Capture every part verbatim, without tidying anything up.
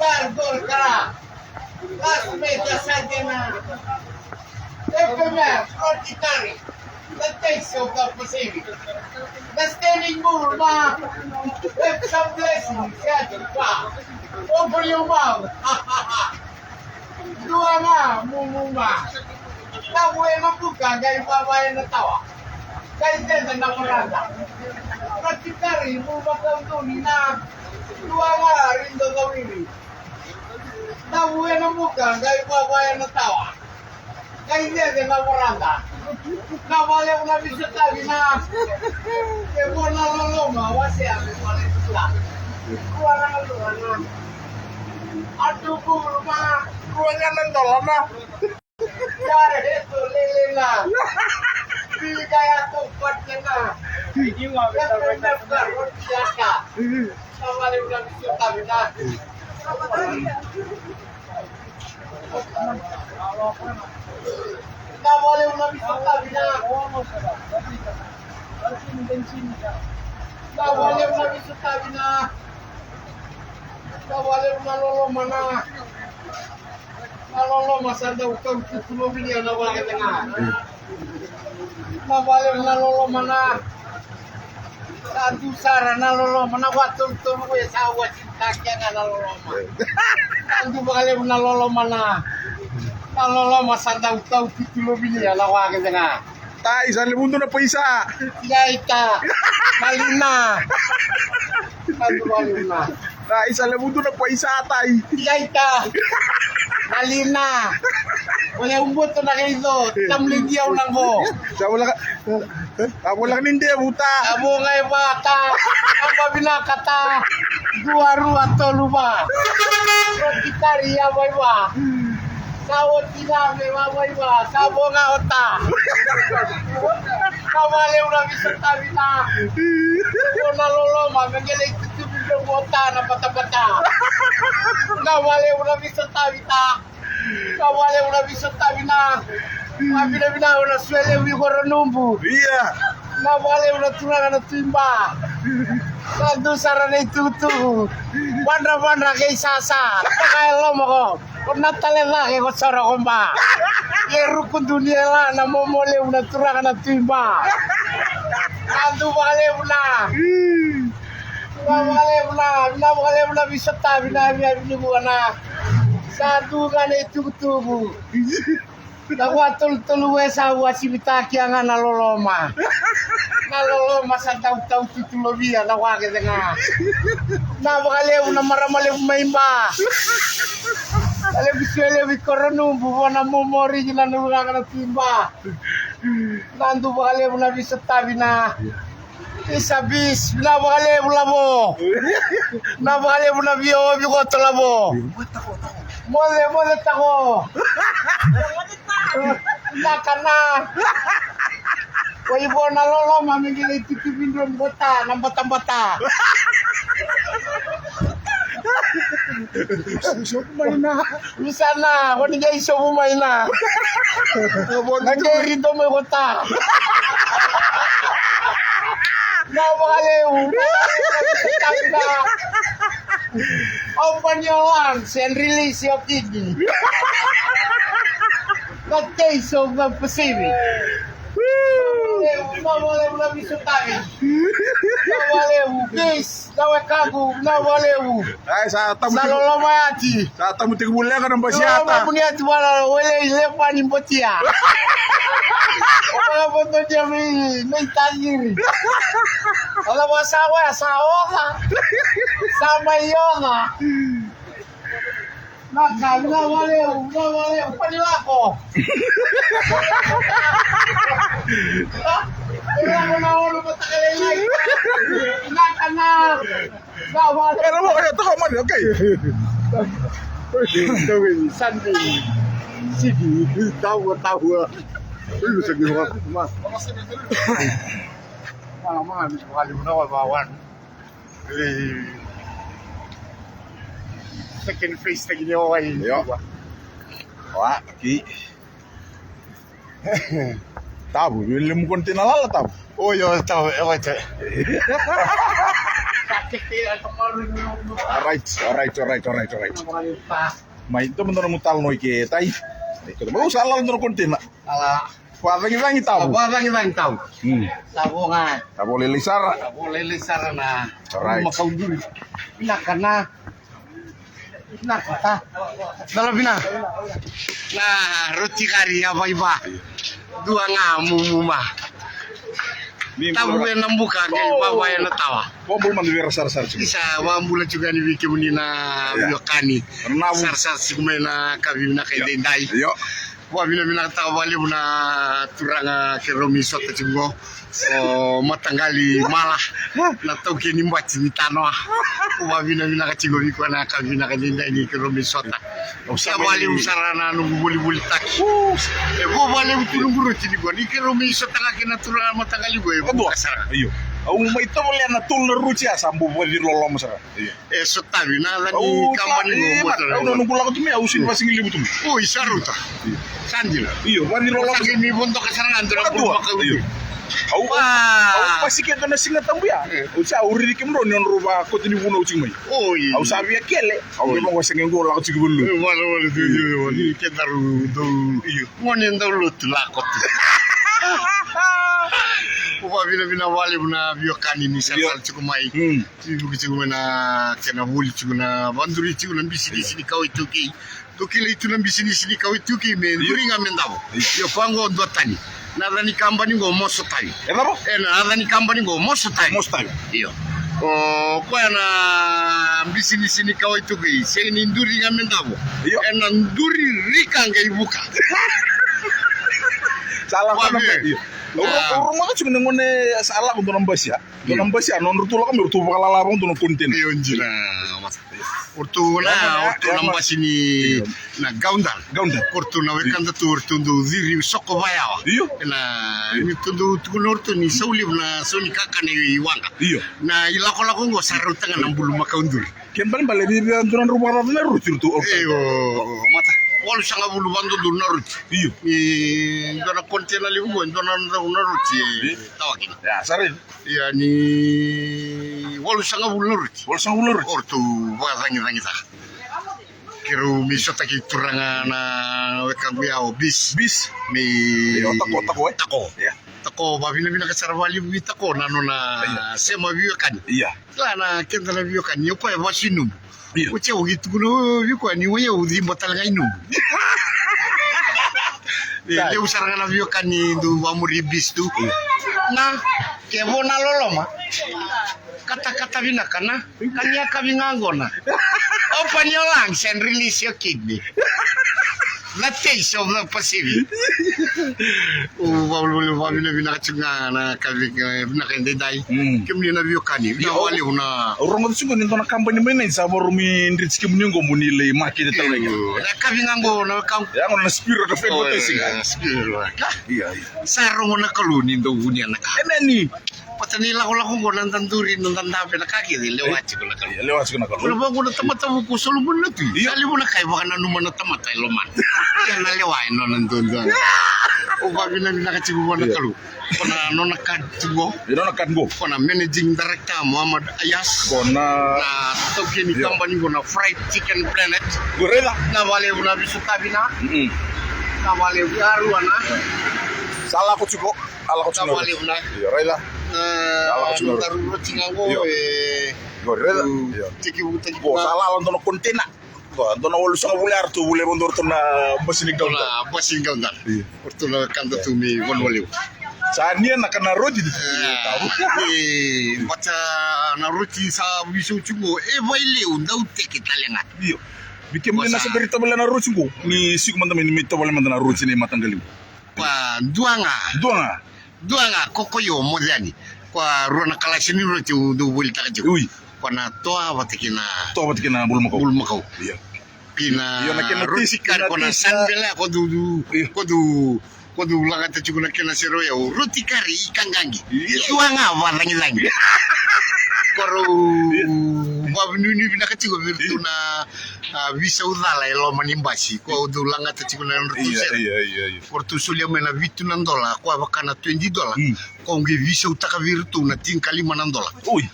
Bar Gor Kara. Last match, Santana. F M F, Roti Kari. The taste of the Pacific. The standing bull, ma. Have some blessings, yeah, pa. Open your mouth. Dua ga, mumu ma. Tavu ena buka, qai vava ena tawa. Qai dede na varada. Roti Kari, mu vakauduni na. Dua ga, rido cawiri. Tavu ena buka, qai vava ena tawa. Qai dede na varada. Na vale una visotavi na. E vo na loloma, wasea me vale visotavi. Rua na loloma. Atu bulu ma. Rua ga na loloma. Yare heto lele na. Pili kaya to patena. Yaka. Na vale una visotavi na. Na vale una visotavi na. Na vale una visotavi na. Na vale una loloma na. Na loloma sa dau tau tutulovinia na vale ga. Na vale una loloma na. Sa tu sara na loloma na vatolutolu e sa wasi. Takia ga na loloma. Tandu vakalevu na loloma na. Na loloma sa dau tau tutulovinia na wa kece ga. Tai sa levu tu na paisa. Ia ita. Na lina. Tandu vakalevu na. Tai sa levu tu na paisa tai. Ia ita. Na lina. Ole umboto na keido. Tamlidia unango. Sa wala ka. A voleka ni devu ta. A vo ga e va ta. A va vinaka ta. Dua rua tolu va. Roti Kari a vaiva. Sa oti ga me va vaiva. Sa vo ga o ta. Ka vale una visotavi ta. Vo na loloma me gele i tutuvi dogo ta na batabata. Ka vale una visotavi ta. Na vale una visotavi na. Mavinavina una suelevu i koro nubu. Ia. Na vale una turaga na tuiba. Na du sara na itukutuku. Vadra vadra kei sasa. Taka e loma ko. Ko na tale cake ko sora ko ba. E ruku duni e la na momo levu na turaga na tuiba. Na du vakalevu na. Na vakalevu na, na vakalevu na visotavi na yaviyavi ni vua na. Sa tu ga na itukutuku. Na vua tolutolu e sa vua sivitakia ga na loloma. Na loloma sa tautau tutulovia na vua kece ga. Na vakalevu na marama levu mai ba. Na levu sue levu i koronubu vua na momoriki na nururaga na tui ba. Na du vakalevu na visotavi na. Isa bis, na vakalevu lavo. Na vakalevu na vio vikoto lavo. Moce, moce tako. Na kana. Ko ivo na loloma me gele i tiki vidro mkota na batabata. Sobu mai na. Misana, ko ni qai sobu mai na. Na qai rito mai ko ta. Na vakalevu. Open your lungs and release your kidney. The taste of the Pacific. Na vakalevu na visotavi. Na vakalevu. Peace. Na wekaqu, na vakalevu. Ai, sa tamu. Sa tiko loloma yati. Sa tamu tiko vuleka na basiata. Loloma vuniati vala wele i lepa ni botia. Ola boto dia mi, mi tagiri. Ola wasa wa sa ola. Sa mai ola. Na ka, na vakalevu, na vakalevu, pani lako. Lako na ono, matakale lai. Na ka na. Era mo, era toka mani, okay. Sunday, Sydney, taua, taua. Ui, sa ki ma. Ma, ma, ni kali na wa wa. Second phase taki ni o wai. Io. Wa, ki. Tabu, vile mu konti na lala tabu. O io, tabu, e wai te. Alright, alright, alright, alright, alright. Mai, tou mada na mutalanoa i ke tai. Tou mada sa lala dua na container. Ala. Vacagicagi tau. Vacagicagi tau. Hmm. Sa vo ga. Sa vo lailai sara. Sa vo lailai sara na. Alright. Makauduri. Vinaka na. Vinaka ta. Dala vinaka. Na roti kari ya vaiva. Dua ga mumuma. Tavu ena buka, qai vava ena tawa. Vabula mada vei ira sarasara tiko. Isa, vabula tiko yani vei kemuni na veiwekani. Sarasara tiko mai na kavi vinaka edaidai. Io. Vavinavinakataka vakalevu na turaga keirau mai sota tiko qo. O mataqali Mala, na taukei ni bati ni tanoa. Vavinavinaka tiko vei koya na kavi vinaka edaidai ni keirau mai sota. Ia valevu sara na noqu volivolitaki. E vo valevu tu noqu roti ni kua ni keirau mai sota ga kei na turaga mataqali kua e vo sara ga. Io. Au mai tovolea na tolu na roti ya sa bau vaci loloma sara. Io. E sotavi na yaca ni kabani qo mo tara. Au na noqu lako tu mai au sini vasigilivu tu mai. Oi sa rauta. Sa dina. Io vaci loloma sara. Ni vodoka sara ga dua na bulu makauduri. Au au pasike dua na Siga Tabu ya. Au sa au riri kemudrau ni nodrau vakoti ni vunau tiko mai. Oi. Au sa via kele. Au ke mogo sege qo lako tiko vulu. Vale vale tu ni kedaru dau. Io. Gone dau lotu lako tu. Au vavinavina valevu na viokani ni sa tala tiko mai. Tiko tiko mai na kena voli tiko na vaduri tiko na bisinisi ni kawa iTaukei. Dou kilai tu na bisinisi ni kawa iTaukei me duri ga me davo. Io koya qo dua tani. Na yaca ni kabani qo Moso Tavi. E cava? E na yaca ni kabani qo Moso Tavi. Moso Tavi. Io. O koya na bisinisi ni kawa iTaukei sega ni duri ga me davo. Io. E na duri rika qai vuka. Sa lako na io. Au rogoca tiko na gone sa lako dua na basi ya. Dua na basi ya nodratou lako mai ratou vakalala vaka dua na container. Io dina. O ratou na, o ratou na basi ni na Gaudal. Gaudal. O ratou na wekada tu, o ratou dau ciri soko vayawa. Io. Na ni ratou dau tukuna o ratou ni sau levu na sau ni kakana i waqa. Io. Na ilakolako qo sa rauta ga na bulu makauduri. Kena balebale ni via dua na drau vakacaca na roti ratou. Io. Mata. Walusagavulu vakadodonu na roti. Io. Ni dua na container levu qo, dua na drau na roti. Tawa kina. Ya, sa raica. Ia ni walusagavulu na roti. Walusagavulu na roti. O ratou vakacagicagitaka. Keirau mai sota kei turaga na wekaqu ya o Bis. Bis. Mai Tako, Tako, e? Tako. Ia. Tako, vavinavinaka sara valevu vei Tako na nona sema veiwekani. Ia. Kila na keda na veiwekani, o koya e vasi nomu. Io. Oti au qai tukuna vei koya ni o yau ciba tale ga i noqu. E levu sara ga na veiwekani dau vakamuri Bis tu. Io. Na ke vo na loloma. Katakata vinaka na kania kavi ga qo na. Open your lungs and release your kidney. The taste of the Pacific. O vavinavinaka tiko ga na kavi vinaka edaidai. Kemuni na veiwekani vinaka vakalevu na. Au rogoca tiko ni dua na kabani mai nai sa vakarau mai dreti kemuni qo mo ni lai makete tale ga. Na kavi ga qo na wekaqu. Ya qo na spirit of advertising. Ia ia. Sa rogo na Kalou ni dau vunia na ka. Emeni. Vata ni lakolako qo na daduri na dadabe na ka kece lewa tiko na Kalou. Lewa tiko na Kalou. Kona vaqo na tamata vuku o Solomoni na tui. Sa levu na ka e vakananuma na tamata e lomana. Ia na lewa e nona duadua. O vavinavinaka tiko vua na Kalou. Kona nona kad tiko. E nona kad qo. Kona managing director Muhammad Ayas. Kona na taukei ni kabani qo na Fried Chicken Planet. Qo raica. Na valevu na visotavi na. Na valevu ya rua na. Sa lako tiko. Ala ko tiko na roti. Io, raica. Ala ko tiko na roti. Io. Io, raica. Io. Tiki vuta ki. Ko sa lala dona container. Ko dona walusagavulu ya ratou vule vodo ratou na basi ni Gaudal. Na basi ni Gaudal. Io. Ratou na kanda tu me vanua levu. Sa nia na kana roti. Tabu. E, vata na roti sa viso tiko e vaileu dau teke tale ga. Io. Vei kemuni na sa beri tavale na roti qo ni siko mada mai ni mai tavale mada na roti ni mataqali. Koya dua ga. Dua ga. Dua ga, ko koya o moce yani. Koya rua na kalasi ni roti au dau volitaka tiko. Ui. Koya na toa vata kei na. Toa vata kei na bulumakau. Bulumakau. Ia. Kei na roti kari koya na sanibele ya ko dau, ko dau, ko dau lagata tiko na kena sero ya o roti kari i kaqaqi. Ia. Dua ga vakacagicagi. Ko rau vavinuinui vinaka tiko vei ratou na A, veisau cala e loma ni basi, ko au dau lagata tiko na nodratou sere. Io, io, io. Ko ratou solia mai na vitu na dola, ko a vaka na twenty dola. Mm. Ko au qai veisautaka vei iratou na tinikalima na dola. Oi.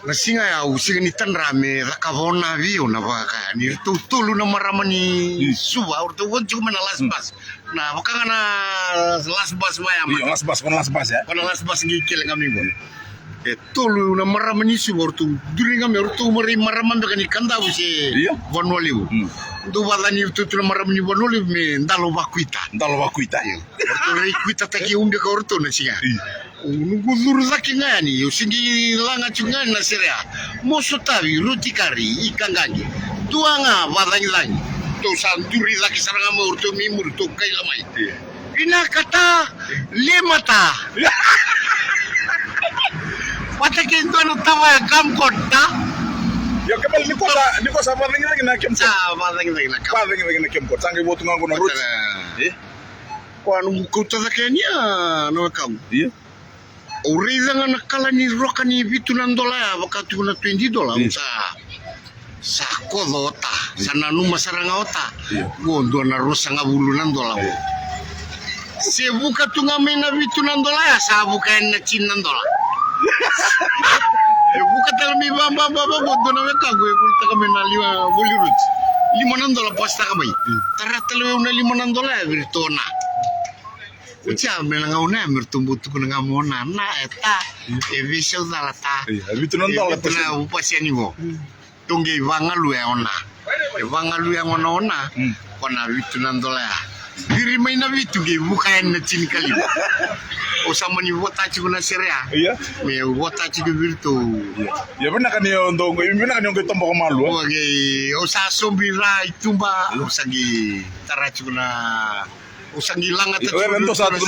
Na siga ya au sega ni tadra me cakava o Na vei au na vakaya ni ratou tolu na marama ni Suva, o ratou vodo tiko mai na last bus. Na vaka ga na last bus vaya mai. Io, last bus, ko na last bus ya. Ko na last bus qai kele ga mai qo. E tolu na marama ni Suva, o ratou duri ga mai, o ratou marai marama beka ni Kadavu se Vanua Levu. Dou vakacani iratou tu na marama ni Vanua Levu me dalo vakuita. Dalo vakuita. Io. O ratou rai kuitataki au beka o ratou na siga. Au noqu curu cake ga yani, au se qai laga tiko ga yani na serea. Mo sotavi, roti kari, ika qaqi. Dua ga vakacagicagi. Tou sa duri cake sara ga mai o ratou mai muri, tou kaila mai. Vinaka ta, lima ta. Vata kei dua na tavaya, camcot ta. Io, ke bale ni ko sa, ni ko sa vakacagicagi na camcot. Sa vakacagicagi na camcot. Vakacagicagi na camcot. Sa qai votu ga qo na roti. Koya noqu kauta cake yani ya na wekaqu. Io. Au raica ga na kala ni roka ni vitu na dola ya, vaka tiko na twenty dola. Au sa, sa koco ota, sa nanuma sara ga ota. Qo dua na ruasagavulu na dola qo. Se vuka tu ga mai na vitu na dola ya, sa vuka yani na tini na dola. E vuka tale mai vabababa qo dua na wekaqu, e volitaka mai na lima, voli roti. Lima na dola, pasitaka mai. Tara tale vei au na lima na dola ya vei iratou o Na. Oti ya me na gauna ya me ratou bau tukuna ga mo Na, Na e ta, e veisau cala ta. Io, e vitu na dola. E vitu na, au pasi yani qo. Tou qai vagalu ya o Na. E vagalu ya gona o Na. Ko na vitu na dola ya. Ciri mai na vitu qai vuka yani na tinikalima. Au sa mani vota tiko na serea. Io. Me au vota tiko vei iratou. Io, vinaka ni o dou qai, vinaka ni o qai toboka malua. Au sa sobi ra i tuba. Au sa qai tara tiko na Au sa qai laga tiko. Io, dua sa tu,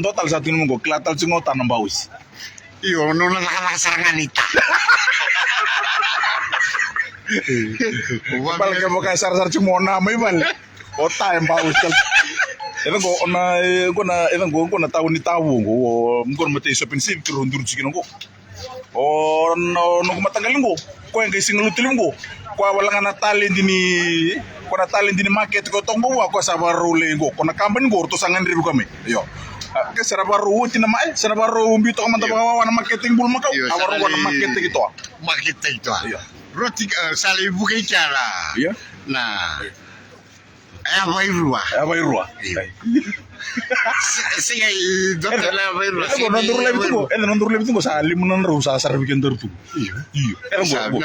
dua tale sa tu ni mo qo, kila tale tiko ga o ta na bausi. Io, nona cakacaka sara ga ni ta. Vale, ke vaka e sarasara tiko mo Na mai vale. O ta e bausi tale. Eda qo, o Na, e, qo na, eda qo, qo na tauni Tavu qo, o, qo na matai shopping center, o duru tiko na qo. O, o noqu mataqali qo, koya qai siga lotu levu qo. Koya wale ga na taledi ni, ko na taledi ni makete ko toka qo vua, koya sa vakarau lai qo. Ko na kabani qo, ratou sa gadrevi koya mai. Io. A, ke sa na vakarau oti na ma, e, sa na vakarau biu toka mada vakawawa na makete qi bulumakau. Io, a vakarau qo na makete qi toa. Makete qi toa. Io. Roti, e, sa lai vuka i kea na. Io. Na. E a vairua. E a vairua. Io. Se, se, e, dua tale e a vairua. Eda qo na duru laivi tu qo, eda na duru laivi tu qo sa lima na drau sa saravi kedaru tu. Io. Io. Eda qo, qo,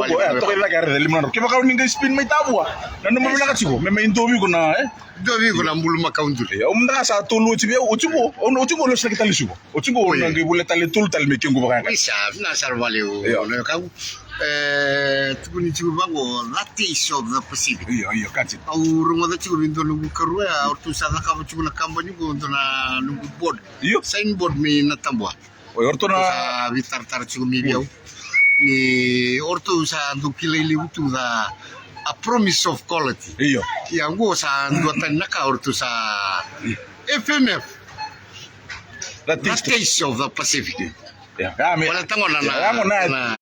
qo, e, toka i cake e raica lima na drau. Kevaka o ni qai spin mai Tavua. Nanuma vinaka tiko, me mai dua vei iko na, e? Dua vei iko na bulumakau duri. Io, au mada ga sa tolu oti vei au, oti qo, au, oti qo lesu laki tale suva. Oti qo, na qai volia tale tolu tale me kequ vakayaga. Isa, vinaka sara vakalevu. Io. Na wekaqu. E, tukuni tiko vaqo, The Taste of the Pacific. Io, io, ka tiko. Au rogoca tiko vei dua noqu karua, a, o ratou sa cakava tiko na kabani qo, dua na noqu board. Io. Signboard mai Natabua. Oi, o ratou na sa veitaratara tiko mai vei au. Ni o ratou sa dau kilai levu tu the, a promise of quality. Io. Ia, qo sa dua tani na ka o ratou sa F M F. The Taste of the Pacific. Ia, ia, me. Wala tagona na, ia, tagona na.